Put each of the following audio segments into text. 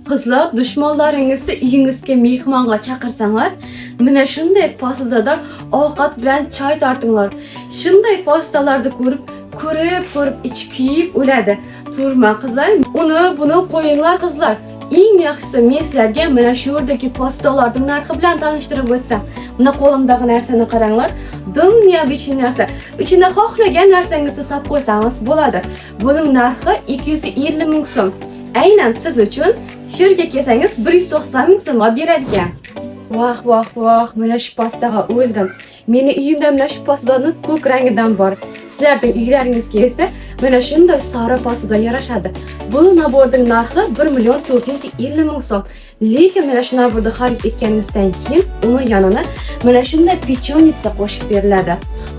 Qizlar, dushmanlaringizni uyingizga mehmonga chaqirsanglar, mana shunday посуда da ovqat bilan choy tortinglar. Shunday посуда larni ko'rib, ko'rib, ko'rib ichi kuyib o'ladi. Turma, qizlar, uni buni qo'yinglar, qizlar. Eng yaxshisi, men sizlarga mana shu yerdagi посуда larning narxi bilan tanishtirib o'tsam. Mana qo'limdagi narsani qaranglar. Dim необычный narsa. Ichida xohlagan narsangizni solib qo'ysangiz bo'ladi. Buning narxi 250 ming so'm. Aynan siz uchun shu yerga kelsangiz, 190 ming so'mga beradi ekan. Voh, voh, voh, mana shu посуда ga o'ldim. Meni uyimda mana shu посуда ni ko'k rangidan bor. Sizlarning uylaringizga esa mana shunday sari посуда yarashadi. Bu набор ning narxi 1 million 450 ming so'm. Lekin mana shu набор ni xarid etganingizdan keyin uni yonina mana shunday печеница qo'shib beriladi.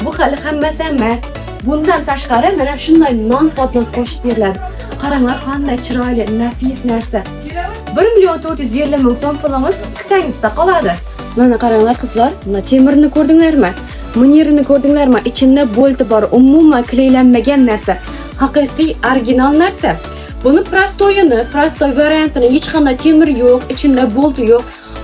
Bu hali hammasi emas. Bundan tashqari mana shunday non поднос qo'shib beriladi. Qaranglar, qanday chiroyli, nafis narsa. 1 million 450 ming so'm pulimiz kissangizda qoladi. Mana qaranglar, qizlar, mana temirni ko'rdinglarmi? Munirini ko'rdinglarmi? Ichida bolti bor, umuman kleylanmagan narsa. Haqiqiy original narsa. Buni простой ini, простой variantini, hech qanday temir yo'q, ichida bolti yo'q.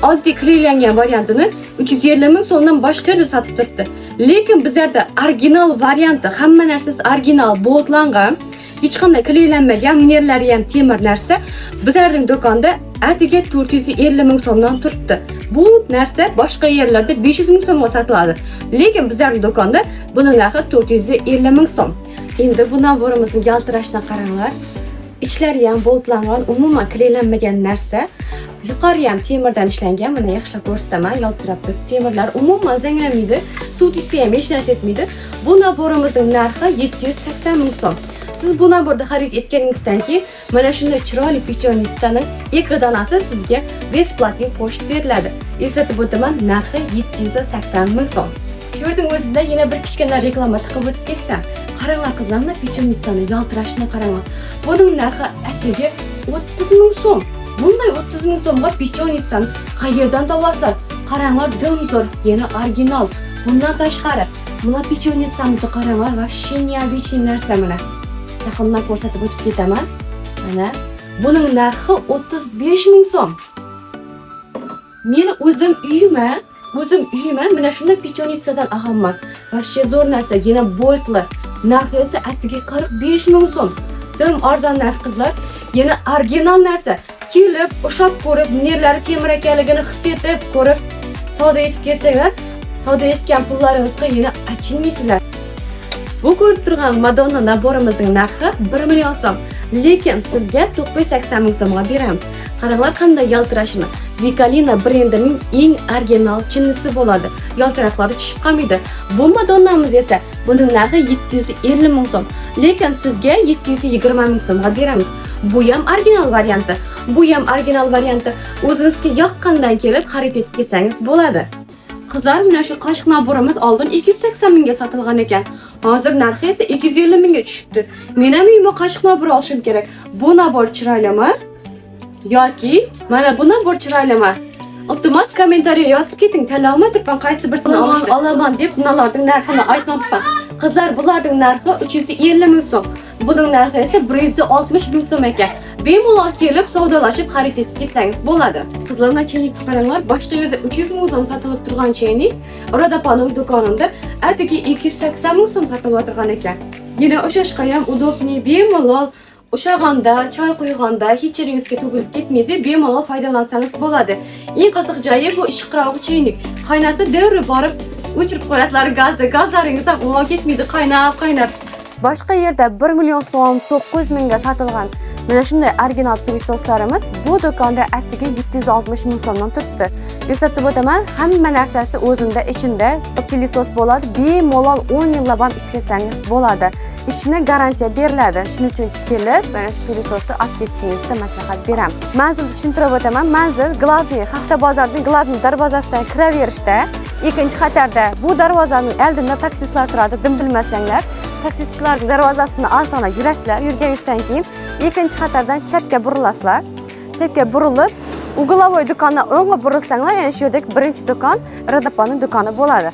Oddiy kleylangan variantini 350 ming so'mdan boshqa yerda sotib turibdi. Lekin bizlarda original varianti, hamma narsasi original, boltlangan, hech qanday kleylanmagan, minerlari ham temir narsa bizlarning do'konda atigi 450 ming so'mdan turibdi. Bu narsa boshqa yerlarda 500 ming so'mga sotiladi. Lekin bizlarning do'konda buning narxi 450 ming so'm. Endi bu набор imizni yaltirashini qaranglar. Ichlari ham boltlangan, umuman kleylanmagan narsa. Yuqori ham temirdan ishlangan. Mana, yaxshilab ko'rsataman, yaltirab turibdi. Temirlar umuman zanglamaydi, suv tegsa ham hech narsa etmaydi. Bu набор imizning narxi 780 ming so'm. Siz bu набор ni xarid etganingizdan keyin mana shunday chiroyli печеница ning ikki donasi sizga бесплатный qo'shib beriladi. Eslatib o'taman, narxi 780 ming so'm. Shu yerning o'zida yana bir kichkina reklama tiqib o'tib ketsam, qaranglar, qizlar, mana печеница ni yaltirashini qaranglar. Buning narxi atigi 30 ming so'm. Bunday 30 ming so'mga печеница ni qayerdan topasizlar? Qaranglar, dim zo'r, yana original. Bundan tashqari, mana печеница mizni qaranglar, вообще необычный narsa mana. Yaqindan ko'rsatib o'tib ketaman. Mana buning narxi 35 ming so'm. Meni o'zim uyima mana shunday печеница dan olganman. Вообще zo'r narsa, yana boltli. Narxi esa atigi 45 ming so'm. Dim arzon narx, qizlar. Yana original narsa. Kelib, ushlab ko'rib, nerlari temir ekanligini his etib ko'rib, savdo etib kelsanglar, savdo etgan pullaringizga yana achinmaysizlar. Bu ko'rib turgan Madonna набор imizning narxi 1 million so'm. Lekin sizga 980 ming so'mga beramiz. Qaranglar, qanday yaltirashini. Vikalina brendining eng original chinnisi bo'ladi. Yaltiroqlari tushib qolmaydi. Bu Madonnamiz esa, buning narxi 750 ming so'm. Lekin sizga 720 ming so'mga beramiz. Bu ham original varianti. Bu ham original varianti. O'zingizga yoqqandan kelib xarid etib ketsangiz bo'ladi. Qizlar, mana shu qoshiq набор imiz oldin 280 mingga sotilgan ekan. Hozir narxi esa 250 mingga tushibdi. Men ham uyima qoshiq набор olishim kerak. Bu набор chiroylimi yoki mana bu набор chiroylimi? Iltimos, kommentariya yozib keting. Tanlolmay turibman qaysi birisini olishni. Olaman deb bularning narxini aytmabman. Qizlar, bularning narxi 350 ming so'm. Buning narxi esa 160 ming so'm ekan. Bemalol kelib savdolashib xarid etib ketsangiz bo'ladi. Qizlar, mana chaynikni qaranglar. Boshqa yerda 300 ming so'm sotilib turgan chaynik Rodapaning do'konida atigi 280 ming so'm sotilib turgan ekan. Yana o'shashqa ham удобный, bemalol ushlaganda, choy quyganda hech yeringizga to'kilib ketmaydi, bemalol foydalansangiz bo'ladi. Eng qiziq joyi, bu ishiqrog'i chaynik. Qaynasa, darrov borib o'chirib qo'yasizlar gazni, gazlaringiz ham umuman ketmaydi, qaynab, qaynab. Boshqa yerda 1 million so'm 900 mingga sotilgan mana shunday original пылесос larimiz bu do'konda atigi 760 ming so'mdan turibdi. Eslatib o'taman, hamma narsasi o'zida, ichida пылесос bo'ladi. Bemalol 10 yillab ham ishlatsangiz bo'ladi. Ishini garantiya beriladi. Shuning uchun kelib mana shu пылесос ni olib ketishingizni maslahat beramiz. Manzilni tushuntirib o'taman. Manzil главный Xaxta bozorining главный darvozasidan kiraverishda ikkinchi qatorda, bu darvozaning oldida taksistlar turadi, dim bilmasanglar. Taksistchilarning darvozasini osona yurasizlar. Yurganingizdan keyin ikkinchi qatordan chapga burilasizlar. Chapga burilib, угловой do'kondan o'ngga burilsanglar, yana shu yerdagi birinchi do'kon Rodapaning do'koni bo'ladi.